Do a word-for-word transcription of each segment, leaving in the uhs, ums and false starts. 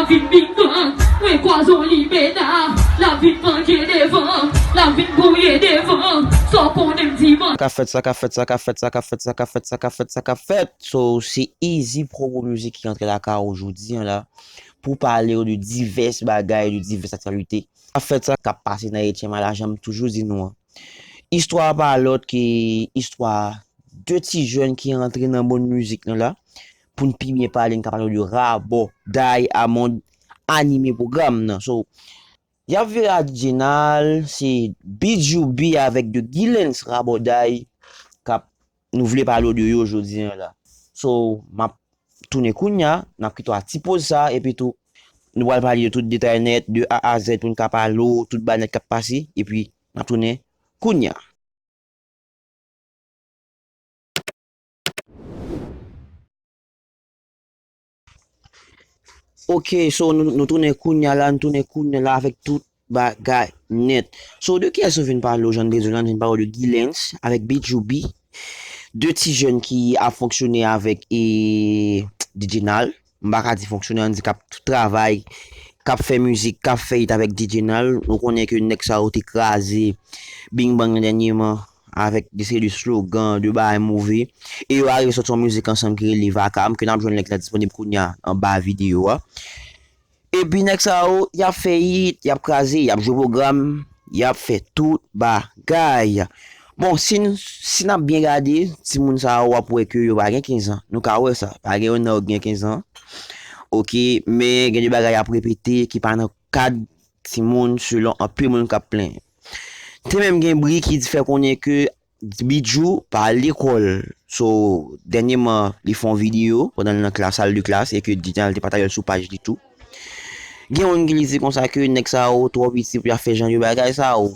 Vin Big Bang, mwen kwaze w Limena, l ap vin pange devan, l ap vin gouye devan, sa w konnen m di man. Ka fèt sa, ka fèt sa, ka fèt sa, ka fèt sa, ka fèt sa, ka fèt sa, ka fèt. So, se Easy Promo Music ki antre lakay ou jodi an la pou pale w de divès bagay, de divès aktyalite. Ka fèt sa k ap pase nan etyèm a la, jan m toujou di nou an. Istwa a pa lòt ke istwa de ti jèn ki rantre nan mond mizik lan la. Pou n pi byen pale, n ka pale w de Rabòday a mond anime pwogram nan. So, y ap vire a D J Nal, se B J B avèk de Gilens Rabòday k ap, nou vle pale w de yo jodi an la. So, m ap tounen kounya, n ap kite w a ti poz sa, epi tou, nou pral pale de tout detay nèt, de A a Z, pou n ka pale w tout bagay nèt k ap pase, epi n ap tounen kounya. Ok, so nou, nou tounen kounya la, nou tounen kounya la avèk tout bagay nèt. So, de kiyès nou vin pale w, jan n te di w la, nou vin pale w de Gilens avèk B J B, de ti jèn ki ap fonksyone avèk, e, D J Nal. M pa ka di fonksyone, ann di k ap travay, k ap fè mizik, k ap fè it avèk D J Nal. Nou konnen ke nèg sa yo te kraze Bing Bang nan dènyèman avèk de seri de slogan, de bagay move. E yo arive sòti yon mizik ansanm ki rele Vakam, ke n ap jwenn link la disponib kounya anba videyo a. Epi nèg sa yo, y ap fè it, y ap kraze, y ap jwe pwogram, y ap fè tout bagay. Bon, si n, si n ap byen gade, timoun sa yo, w ap wè ke yo pa gen kenz an. Nou ka wè sa. Pa gen youn nan yo ki gen kenz an. Ok, men gen de bagay y ap repete ki pa nan kad timoun, selon anpil moun k ap plenyen. Te menm gen bri ki fè konnen ke Bijou pa al lekòl. So, dènyèman, li fè yon videyo pandan l nan klas, sal de klas, e ke Didjal te pataje l sou paj li tou. Gen moun ki di konsa ke nèg sa yo twò piti pou y ap fè jan de bagay sa yo.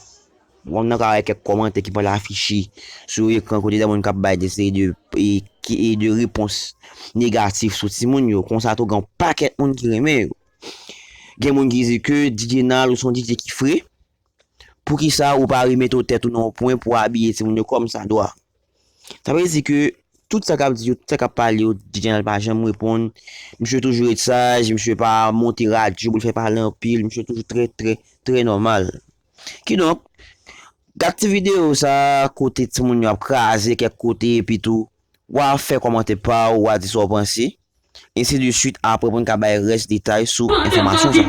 Moun nan ka wè kèk kòmantè ki pral afiche sou ekran kote de moun k ap bay de seri de, e, ki, e de repons negatif sou timoun yo. Konsa tou, gen yon pakèt moun ki renmen yo. Gen moun ki di ke D J Nal ou se yon D J ki fre. Poukisa ou pa remete w tèt ou nan yon pwen pou w abiye timoun yo kòmsadwa? Sa vle di ke tout sa k ap di yo, tout sa k ap pale yo, D J Nal pa janm reponn. Misye toujou ret saj, misye pa monte radyo pou l fè pale anpil, misye toujou trè, trè, trè nòmal. Kidonk, gad ti videyo sa a kote timoun yo ap kraze kèk kote, epi tou, w a fè kòmantè pa w, w a di sa w panse. Ensi de swit, apre pou n ka bay rès detay sou enfòmasyon sa.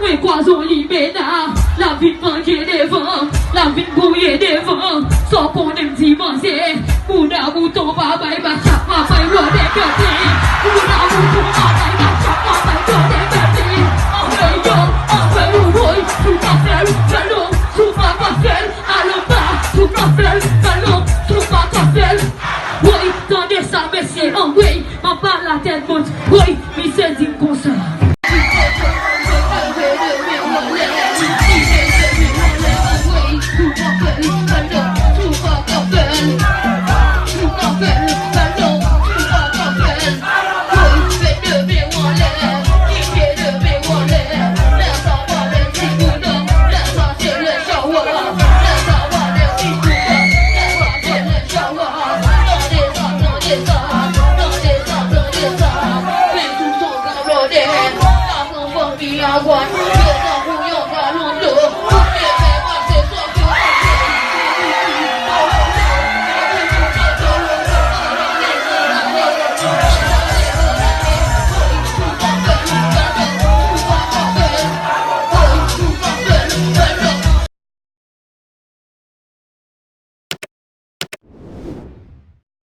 Mwen kwaze w Limena, l ap vin pange devan, l ap vin gouye devan, sa w konnen m di manzè, bouda mouton pa bay bachap, pa bay lòdè kèten, bouda mouton pa bay bachap, pa bay lòdè kèten, anvè yo, anvè yo, woy, si w ka fè l, fè l non, si w pa ka fè l, al anba, si w ka fè l, fè l non, si w pa ka fè l, woy, tande sa mesye, anwey. Anba latèt Bondye, woy, misye di m konsa.